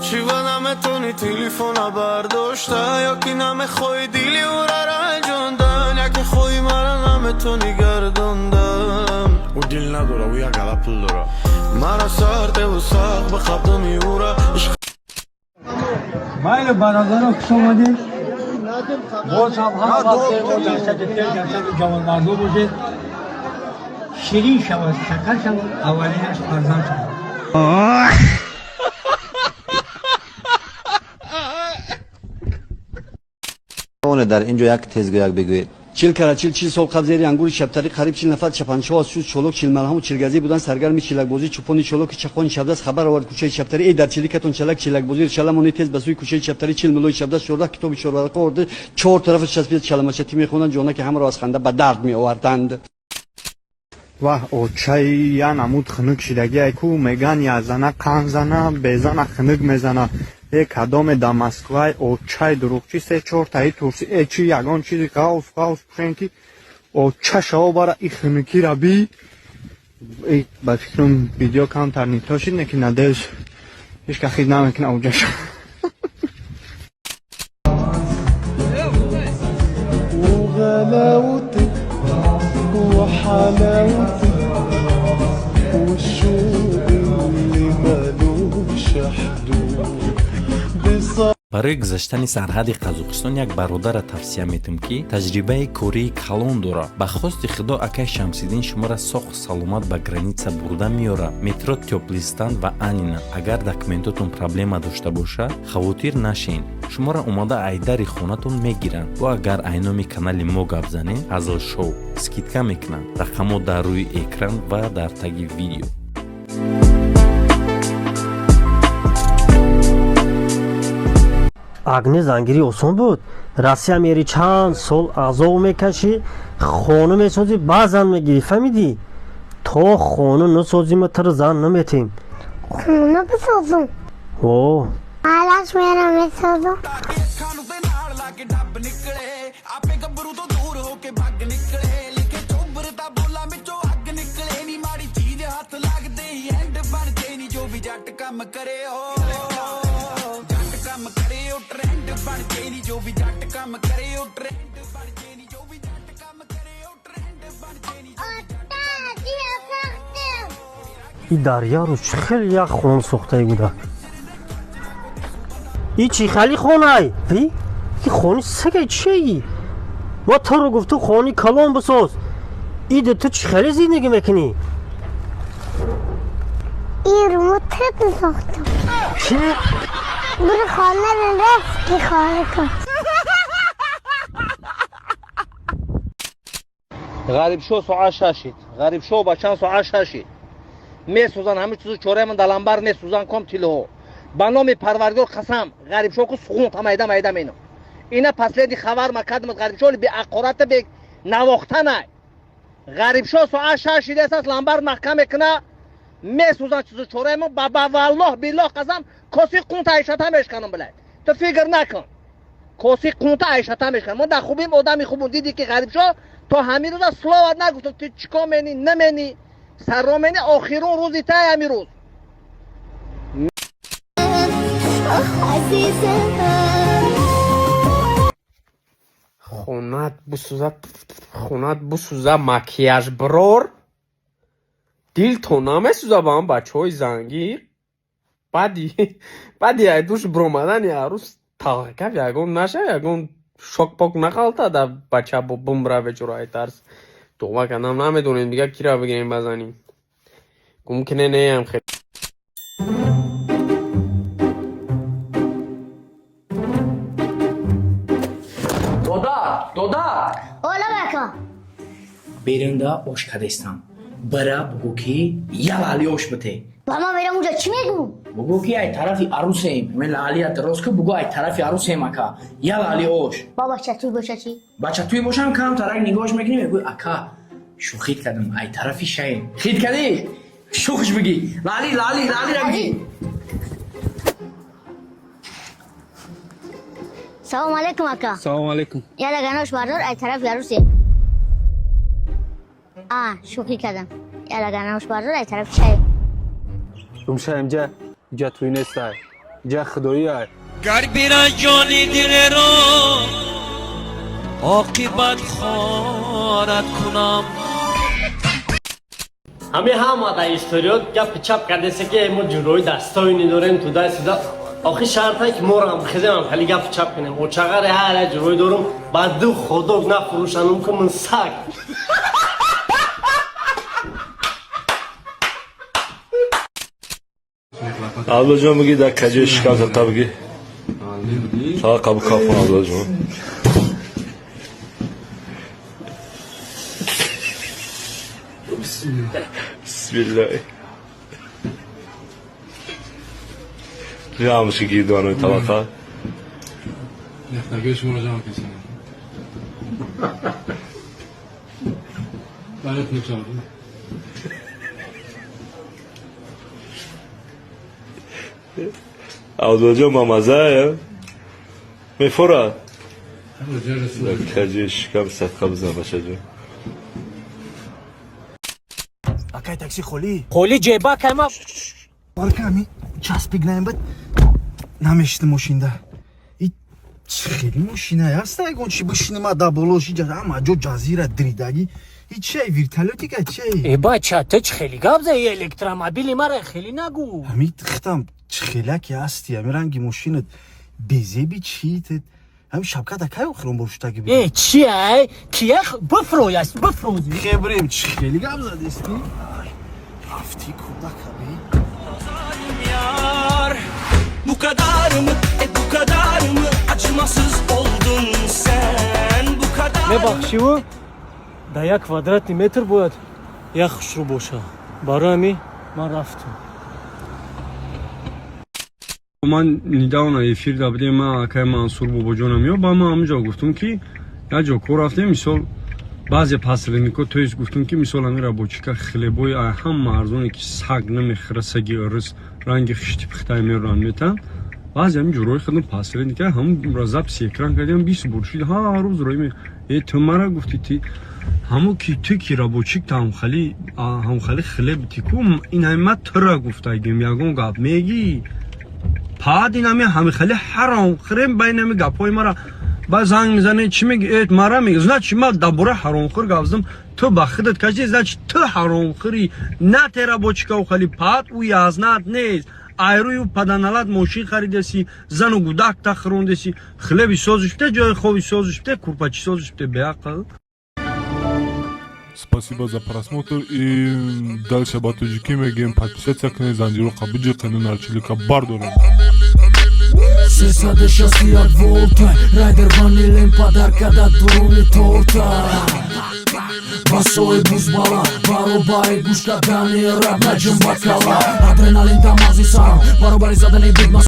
Чӣ наметавонӣ телефона бардошта, ё ки намехоҳӣ дили ӯра ранҷондан, яке хоҳӣ мара наметавонӣ гардондан. Ӯ дил надора, ӯ як гала пул дора. Мара сартеву сахт ба қабдами ӯра ишқ. Майли, бародаро, хуш омадед. Боз ҳам ҳама вақт дар сади тел, дар сади ҷавонмардо бошед. Ширин шавад, шакар шавад, аввалинаш фарзанд шавад. Тавонед дар ин ҷо як тезгӯяк бигӯед? 40 кара 40, 40 сол қабл зери ангури шабтарӣ қариб 40 нафар чапанчо аз чуз чолок, чилмалҳаму чилгазӣ буданд саргарми чилакбозӣ. Чӯпони чолоки чақони шабдаст хабар овард кӯчаи чаптарӣ: «Эй, дар чиликатон чалак, чилакбозӣ чаламони!» Тез ба сӯи кӯчаи чаптарӣ 40 муллои шабдаст 14 китоби чорварақа оварда, чор тарафаш часпида, чаламачатӣ мехонданд, ҷонаки ҳамаро аз ханда ба дард меоварданд. Ваҳ, очаи я намуд хунук шидагиай ку, меган я зана қан зана, безана хунук мезана. Э, кадоме да Москвай, очай дуруғчи, се чортаи турси, э, чи ягон чизи ғавс ғавс пӯшен, ки оча шаво бара и хунукира би. Э, ба фикрам, видео камтар нито шид, не ки надеюсь, ҳеч ка хид намекуна оҷаша. وغلاوتك وحلاوتك والشوق اللي ملوش حدود. Барои гузаштани сарҳади Қазоқистон як бародарра тавсия метум, ки таҷрибаи кории калон дорад. Ба хости Худо, акай Шамсиддин шуморо соқ саломат ба граница бурда меорад. Метро Тёплый Стан ва Аннино. Агар документотон проблема дошта бошад, хавотир нашен, шуморо омада айдари хонатон мегиранд. Бо агар айноми канали мо гап занед, Ҳазл Шоу, скидка мекунанд. Рақамҳо дар рӯи экран ва дар таги видео. Агне зангирӣ осон буд? Россия мери, чанд сол азоб мекашӣ, хона месозӣ, баъзан мегирӣ, фаҳмидӣ? То хона насозӣ, ма тара зан наметем. Хона бисозум? О. Алаш, мерам месозум. ਅੱਖਾਂ ਨੂੰ ਤੇ ਨਾਲ ਲਾ ਕੇ ਡੱਬ ਨਿਕਲੇ, ਆਪੇ ਗੱਭਰੂ ਤੋਂ ਦੂਰ ਹੋ ਕੇ ਭੱਗ ਨਿਕਲੇ, ਲਿਖੇ ਚੋਬਰ ਤਾਂ ਬੋਲਾਂ ਵਿੱਚੋਂ ਅੱਗ ਨਿਕਲੇ, ਨੀ ਮਾੜੀ ਚੀਜ਼ ਹੱਥ ਲੱਗਦੇ ਹੀ ਐਂਡ ਬਣ ਜੇ, ਨੀ ਜੋ ਵੀ ਜੱਟ ਕੰਮ ਕਰੇ ਓ ਜੱਟ ਕੰਮ ਕਰੇ ਉਹ ਟ੍ਰੈਂਡ ਬਣ ਜੇ, ਨੀ ਜੋ ਵੀ ਜੱਟ ਕੰਮ ਕਰੇ ਉਹ ਟ੍ਰੈਂਡ ਬਣ ਜੇ, ਨੀ ਜੋ ਵੀ ਜੱਟ ਕੰਮ ਕਰੇ ਉਹ ਟ੍ਰੈਂਡ ਬਣ ਜੇ, ਨੀ ਜੋ ਵੀ ਜੱਟ И дарья рӯз чӣ хеле як хона сохтае буда. И чӣ хали хонай? Ви и хони сагай чиеи? Ма таро гуфту, хони калон бисоз. Ида ту чӣ хеле зиндагӣ мекунӣ? Ин рӯмо тет сохтам. Чӣ? Бури хона рафт, ки хона кун. Ғарибшо соат шашид, Ғарибшо ба чанд соат шашид месӯзан ҳама чизу чораямон даламбар месӯзан ком тилоҳо. Ба номи Парвардигор қасам, Ғарибшо ку суғунт майда майда менам. Ина последний хабар ма кардамад. Ғарибшо беақората бе навохтанай. Ғарибшо соат шаш шидааст, ламбар маҳкам мекуна, месӯзан чизу чораямон. Ба валлоҳ биллоҳ қасам, коси қунта айшата мешканам. Билай, ту фикр накун, коси қунта айшата мешканам. Мо дар хубим, одами хубум. Диди ки, Ғарибшо, то ҳамин рӯза словат нагуфтам. Ту чӣ кор мени, намени, сарро мени, охирун рӯзи тай ҳамин рӯз. Азизам. Хонат бисӯза, хонат бисӯза, макияж бирор, дилто намесӯза ба ҳам бачаҳои зангир. Баъди айдуш биромадани арӯс талакав ягон наша, ягон шок-пок нақалта да бача бумра бечора, ай тарс туғма кардам. Намедонем дига кира бигирем базанем, гум кине неям хел. Дода, дода. Ола, бака. Берунда ош кадестам, бира бугӯ, ки я лаъли ош бите. Ба ман мерам, унҷа чӣ мегӯм? Бугӯ, ки ай тарафи арӯсем. Ме лаълия рост ку, бугӯ, ай тарафи арӯсем, ака, я лаъли ош. Ба бача туй боша чӣ? Бача туй бошам, кам тарак нигоҳш мекунӣ, мегӯй: «Ака, шӯхит кардам, ай тарафи шаем». Хит кардӣ, шӯхш бигӣ, лаъли, лаъли, лаълира бигӣ. Салом алейкум, ака. Салом алейкум. Я лаганош бардор, ай тарафи арӯсем. А, шӯхӣ кардам, я лаганош бардор, ай тарафи шаем. Гумша, инҷа, инҷа туй нестай. Иҷа худоӣ. Гар биранҷони дилеро, оқибат хорат кунам. Ҳами ҳама дар историёт гапи чап кардесе, ки мо ҷурои дастоини дорем, туда сюда. Охи шарте ки моро ҳам хезем, ҳам хеле гапи чап кунем. Очағаре ҳар як ҷурои дорум, ба ду ходок нафурӯшанум, ки ман саг. Абдулҷон, бигӣ, дар каҷои шикам садқа бигӣ. Фақат қабул кафон, Абдулҷон. Бисмиллаҳ. Ҷамъ ши гирдонои табақа. Яхтагиҳои шуморо ҷамъ кардем. Барои хунук. Абдулҷон, мамазая мефора. Дар каҷои шикам садқа бизан, бачаҷон. Акай, такси холӣ? Холӣ, ҷеба кайма. Барка ами часпик наем, бад намешиди мошинда. И хеле мошина ҳаста, ягон чи бишинима да боло шиҷа, ҳама ҷо ҷазира дридагӣ. И чиай, вертолётика чиай? Э, бача, ту чӣ хеле гап заи? Электромобили мара хеле нагӯ. Ҳами хитам хеляки ҳасти, ҳами ранги мошинат безеби чи ҳами шапката кай охирон бор шутаги? Э, чи ай кия бифрой аст, бифрози. Хебрем, чӣ хеле гап задести, рафти кӯдакаби. Yar, bu kadar mı, e bu kadar mı acımasız oldun sen, bu kadar mı? Мебахшиву, дар як квадратный метр бояд як хушрӯ боша. Барои ҳами ман рафтам. Ман недавно эфир да будем, ман, акай Мансур, бобоҷонам ё ба ман ҳамҷо гуфтум, ки як ҷо кор рафтем, мисол, баъзе посреднико, то есть гуфтум, ки мисол, ҳамин рабочика хлебои ҳама арзоне, ки саг намехӯра, саги ырыс ранги хишти пихтай мероан метан. Баъзе ҳамин ҷурои худам посредника ҳамун записи экран кардем, 20 бор шид, ҳар рӯз рои. Э, ту мара гуфти, ти ҳамо ки ту ки рабочик та ҳамхали хлеб ти ку, ин ҳами ма тура гуфтагим, ягон гап мегӣ. Паъд ин ҳами ҳамихали ҳаром хӯрем, байни ҳами гапҳои мара ба занг мезане, чӣ меги? Э, мара меги, значит, ма дар бораи ҳаромхӯр гап задам, ту ба худат каши, значит, ту ҳаромхӯрӣ, на те рабочикау хали. Паъд ӯ язнат нест, айрӯю паданалат мошин харидаси, зану гудак тахрондаси, хлеби созиш бите, ҷои хоби созиш бите, курпачи созиш бите, беақл. Спасибо за просмотр и дальше ба тоҷикӣ мегӯем: подписаться кунед, занҷиро биҷиқену нарчилика бардорем. 361 волта, райдер ванилем, подарка да дуруни торта. Басои бузбала баробари гӯш кардани раб наҷум бакала, адреналин дар мағзи сарам баробари задани бигма.